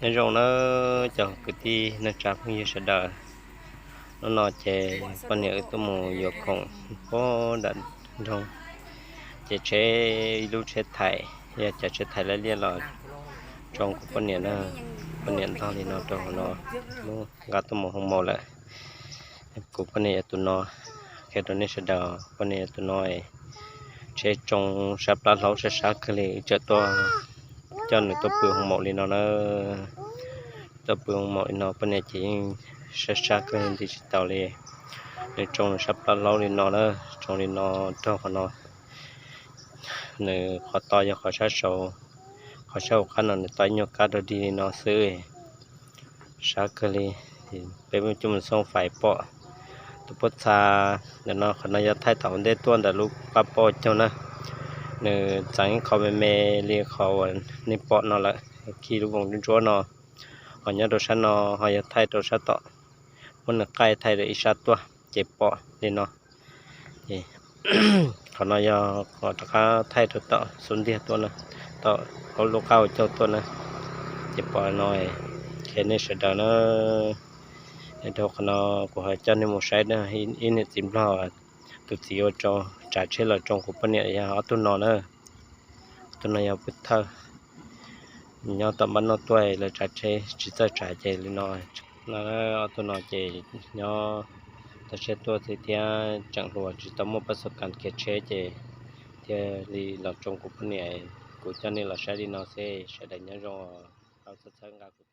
Nyob zoo na cov kwv tij neej tsa phooj ywg sawv daws. Hnub no ces poj niam wb tuaj mus yuav khoom puag nram nroog, ces tsheb, ib lub tsheb thais, yog cov tsheb thais liab liab los tsoo kuv poj niam na. Poj niam ntog li no rau hauv no, nqa tuaj mus hoo maum lawm. Kuv poj niam yog tus no, qhia rau nej sawv daws, poj niam yog tus no, tsheb tsoo sab plab hlaub sab sab kawg li, wb tseem tuaj coj nws tuaj pw hoo maum li no na. Tuaj pw hoo maum li no poj niam ces yeej sab sab kawg nti tsis tau li. Nws tsoo nws sab plab hlaub li no na, tsoo li no rau qhov no, nws qhov to yog qhov sab saud, qhov sab hauv qab no nws to ib nyuag kab rau dig li no xwb. Sab kawg li, peb coj mus xoo fais pom. Tus pob txha ntawm no, qhov no yog thaij tom ntej tuaj ntawm lub qab pob caug na. Nws txeev ib qho me me li qhov uas nej pom no lawm, khi lub voos ntsuab no. Ho nyob rau sab no ho yog thaij rau sab tom, muab nws qaij thaij rau ib sab tuaj ces pom li no. Qhov no yog rov qab thaij rau tom xub ntiag tuaj na, tom lub qab hauv caug tuaj na, ces pom no. Qhia nej sawv daws na, rau qhov no kuv ho coj nej mus saib ib niam txiv nplog, tus txiv uas tsav tsheb los tsoo kuv poj niam yog ob tug no na. Ob tug no yog pw thawj, nyob tom npab noj tuaj lawv tsav tsheb tsis txawj tsav ces li no. No ob tug no ces nyob tau tsheb tuaj xwb thiab tseem hluas tsis tau muaj pab xu kas khiav tsheb ces thiaj li los tsoo kuv poj niam. Kuv coj nej los saib li no xwb, sawv daws nyob zoo, txhawb nqa kuv